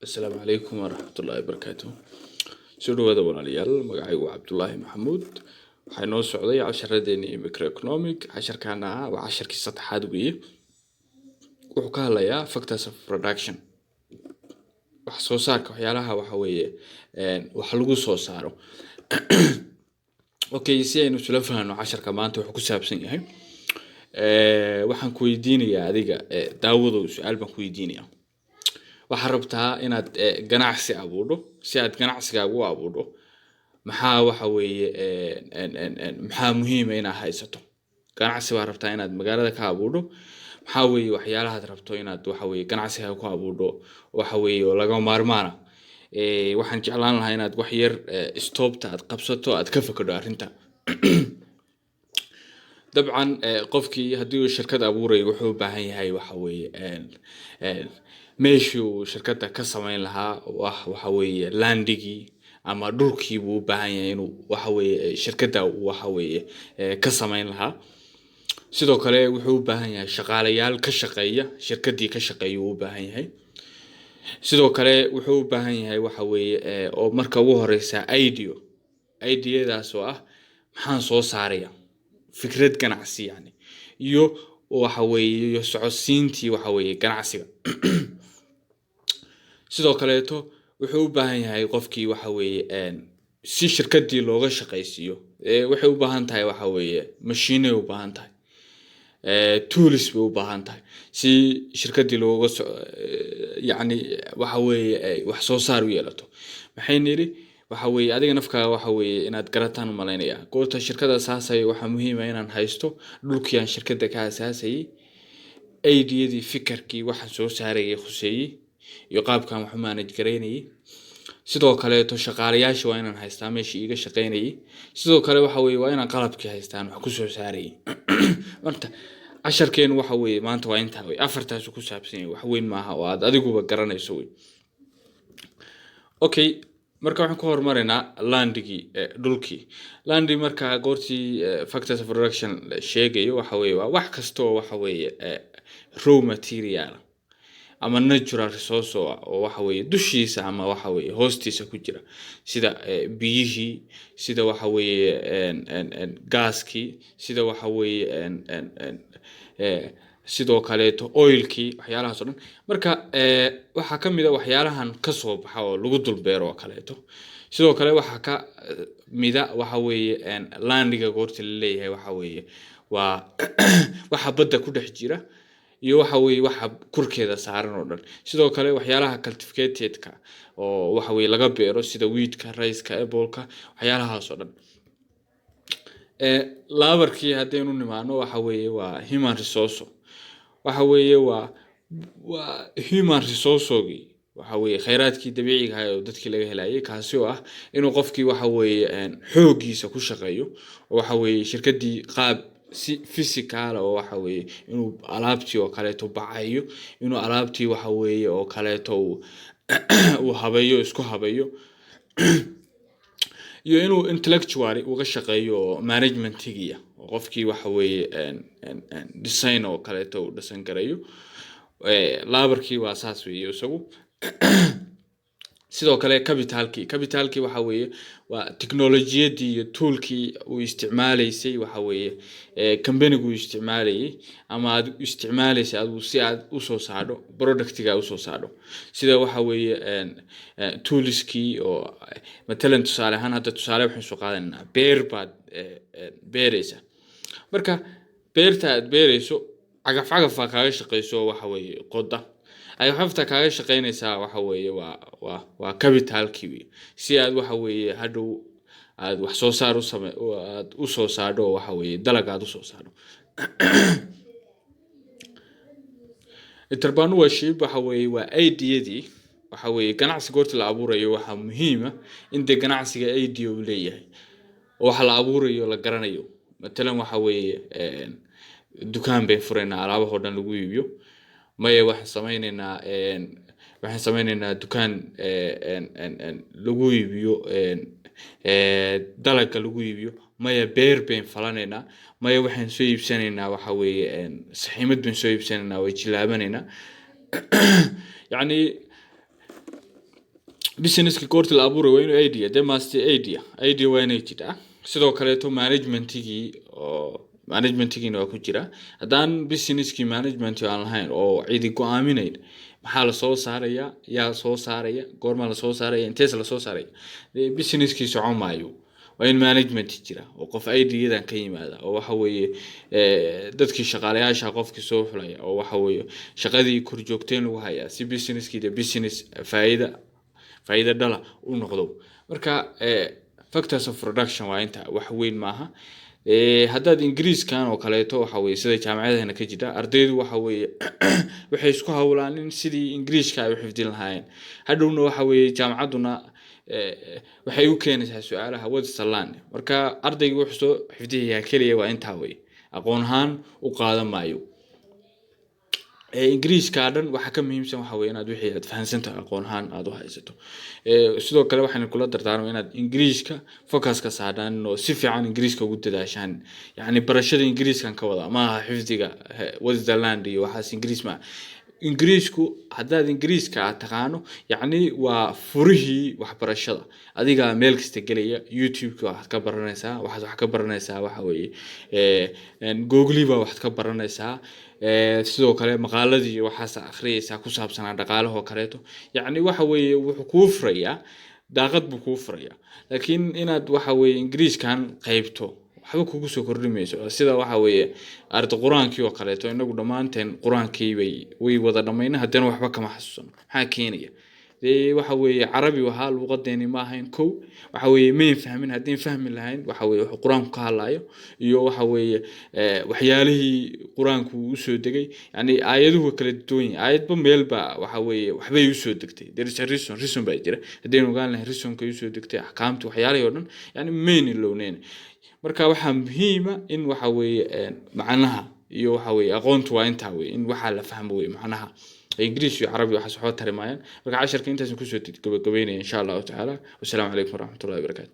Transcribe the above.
Asalaamu calaykum waraxmatullaahi wabarakaatuh. Soo dhawaada walaalayaal, magacaygu waa Cabdulaahi Maxamuud. Waxaa inoo socday casharadeenii microeconomic. Casharkaana waa casharkii saddexaad weeye. Wuxuu ka hadlayaa factors of production, wax soo saarka, waxyaalaha waxa weeye wax lagu soo saaro. Okay, si aynu isula fahanno casharka maanta wuxuu ku saabsan yahay, waxaan ku weydiinayaa adiga daawadow, su-aal baan ku weydiinayaa. Waxaad rabtaa inaad ganacsi abuurdho. Si aad ganacsigaaga u abuurdho, maxaa waxa weeye maxaa muhiima inaad haysato? Ganacsi baa rabtaa inaad magaalada ka abuurdho. Maxaa weeye waxyaalahaad rabto inaad waxa weeye ganacsigaaga ku abuurdho, waxa weeye oo laga maarmaana? Waxaan jeclaan lahaa inaad wax yar stopta aad qabsato, aad ka fakadho arrinta. Dabcan qofkii haddii uu shirkad abuurayo, wuxuu u baahan yahay waxa weeye meeshii uu shirkadda ka samayn lahaa oo ah waxa weeye landigii ama dhulkii buu u baahan yahay inuu waxa weeye shirkadda uu waxa weeye ka samayn lahaa. Sidoo kale wuxuu u baahan yahay shaqaalayaal ka shaqeeya shirkaddii ka shaqeeya uu u baahan yahay. Sidoo kale wuxuu u baahan yahay waxa weeye oo marka ugu horeysa idea, ideadaas oo ah maxaan soo saaraya, fikrad ganacsi yani, iyo waxa weeye iyo socodsiintii waxa weeye ganacsiga. Sidoo kaleeto wuxuu u baahan yahay qofkii waxa weeye si shirkaddii looga shaqaysiiyo, waxay u baahan tahay waxa weeye mashiinay u baahan tahay, tools bay u baahan tahay si shirkaddii looga so yacni waxa weeye ay wax soo saar u yeelato. Maxay nidhi? Waxa weeye adiga nafkaaga waxa weeye inaad garataan u malaynaya. Goorta shirkadda asaasaya, waxaa muhiim ah inaan haysto dhulkii aan shirkadda ka asaasayay, ideadii, fikirkii waxaan soo saarayay khuseeyey iyo qaabkan wax u manage garaynayay. Sidoo kaleeto shaqaalayaasha waa inaan haystaa meeshii iiga shaqaynayay. Sidoo kale waxa weeye waa inaan qalabkii haystaan wax kusoo saarayay. Marka casharkeenu waxa weeye maanta waa intaa wey, afartaasu ku saabsan yahay. Wax weyn maaha oo aad adiguba garanayso wey. Okay, marka waxaan ku horumaraynaa landigii, dhulkii, landi. Marka goortii factors of production la sheegayo, waxa weeye waa wax kasta oo waxa weeye raw material ama natural resource oo ah, oo waxa weeye dushiisa ama waxa weeye hoostiisa ku jira, sida biyihii, sida waxa weeye gaaskii, sida waxa weeye en, en, sidoo kaleeto oilkii, waxyaalahaas oo dhan. Marka waxaa ka mid a waxyaalahan kasoo baxa oo lagu dul beero oo kaleeto. Sidoo kale waxaa ka mida waxa weeye landiga goorta la leeyahay waxa weeye waa waxa badda ku dhex jira iyo waxa weeye waxa korkeeda saaran oo dhan. Sidoo kale waxyaalaha cultivatedka oo waxa weeye laga beero, sida wheatka, riceka, appleka, waxyaalahaas oo dhan. Laborkii haddaynu nimaano, waxa weeye waa human resource, waxa weeye waa human resourcegii, waxa weeye kheyraadkii dabiiciga ahaa oo dadkii laga helayay, kaasi oo ah inuu qofkii waxa weeye xooggiisa ku shaqeeyo oo waxa weeye shirkaddii qaab si physical oo waxa weeye inuu alaabtii oo kaleeto bacayo, inuu alaabtii waxa weeye oo kaleeto uu habeeyo, isku habeeyo, iyo inuu intellectually uga shaqeeyo oo managementigiya oo qofkii waxa weeye design oo kaleeto uu dhisan garayo. Laborkii waa saas weeye isagu. Sidoo kale capitalkii waxa weeye waa technologiyadii iyo toolkii uu isticmaalaysay, waxa weeye companygu uu isticmaalayay ama aad isticmaalaysay adigu si aad usoo saadho productiga usoo saadho, sida waxa weeye toolskii oo matalan tusaale ahaan, hadda tusaale waxaan soo qaadanaynaa beer baad beeraysaa. Marka beerta aad beerayso, cagaf cagaf baa kaaga shaqeyso, waxa weeye qoda. Cagafcagafta kaaga shaqeynaysaa waxa weeye waa capitalkii wey, si aad waxa weeye hadhow aad wax soo saar u same aad usoo saadho oo waxa weeye dalag aad usoo saadho. Entrepreneurship waxa weeye waa ideadii. Waxa weeye ganacsi goorta la abuurayo, waxaa muhiima in dee ganacsiga idea uu leeyahay oo waxa la abuurayo la garanayo. Matalan waxa weeye dukaan bayn furaynaa alaabahoo dhan lagu iibiyo. Maya, waxaan sameyneynaa dukaan lagu iibiyo dalaga lagu iibiyo. Maya, beer bayn falanaynaa. Maya, waxaan soo iibsanaynaa waxa weeye saxiimad bayn soo iibsanaynaa, way jilaabanaynaa. Yacni Businesska goorta la abuuray waa inuu idea dee master idea waa inay jirtaa. Sidoo kaleeto managementigii oo managementigiina waa ku jira. Haddaan businesskii management aan lahayn oo cidi go-aaminayn maxaa lasoo saaraya, yaa soo saaraya, goormaa lasoo saaraya, intees lasoo saaraya, dee businesskii socon maayo. Waa in management jira oo qof ideadan ka yimaada oo waxa weeye dadkii shaqaalayaasha qofkii soo xulaya oo waxa weeye shaqadii korjoogteyn lagu hayaa si businesskii de business faa'iida dhala u noqdo. Marka factors of production waa inta, wax weyn maaha. Haddaad Ingiriiskan oo kaleeto, waxa weye sida jaamacadahena ka jira, ardaydu waxa weeye waxay isku hawlaan in sidii Ingiriiska ay u xifdin lahaayeen. Hadhowna waxa weeye jaamacadduna waxay u keenaysaa su-aalaha "What is the land?" Marka ardayga wuxuu soo xifdiyayaa keliya waa intaa wey, aqoon ahaan u qaadan maayo. Ingiriiska dhan waxaa ka muhiimsan waxa weye inaad wixii aad fahansantahay aqoon ahaan aad u haysato. Sidoo kale waxaan kula dardaarmay inaad Ingiriiska focuska saadhaan oo si fiican Ingiriiska ugu dadaashaan. Yacni barashada Ingiriiskan ka wada maaha xifdiga "What is the land?" iyo waxaas Ingiriis maaha. Ingiriisku haddaad Ingiriiska aad taqaano, yacni waa furihii waxbarashada. Adigaa meel kasta gelaya, YouTube-ka waxaad ka baranaysaa, waxaad wax ka baranaysaa, waxa weeye Google baa waxaad ka baranaysaa. Sidoo kale maqaaladii waxaas akhriyaysaa ku saabsanaa dhaqaalahoo kaleeto. Yacni waxa weeye wuxuu kuu furayaa daaqad buu kuu furayaa. Laakiin inaad waxa weeye Ingiriiskan qaybto waxba kugu soo kordhi mayso. Sida waxa weeye arda Qur-aankii oo kaleeto, inagu dhammaanteen Qur-aankii bay way wada dhammayna, haddana waxba kama xasuusano. Maxaa keenaya? Dee waxa weeye Carabi ahaa, luuqadeeni ma ahayn. Kow waxa weeye mayn fahmin. Haddayn fahmi lahayn waxa weeye wuxuu Qur-aanku ka hadlayo iyo waxa weeye waxyaalihii Qur-aanku uu usoo degay, yani aayaduhu waa kala duwan yihiin, aayadba meelba waxa weeye waxbay usoo degtay. There is a reason, reason baa jira. Haddaynu ogaan lahayn reasonka usoo degtay, axkaamta, waxyaalihii oo dhan, yani mayn ilowneyn. Marka waxaa muhiima in waxa weeye macnaha iyo waxa weeye aqoontu waa intaa weye, in waxaa la fahmo weye. Macnaha Ingiriis iyo Carabi waxaas waxba tari maayaan. Marka casharka intaasan kusoo gabagabeynaya, insha Allahu tacaala. Wasalaamu calaykum waraxmatullahi wabarakatu.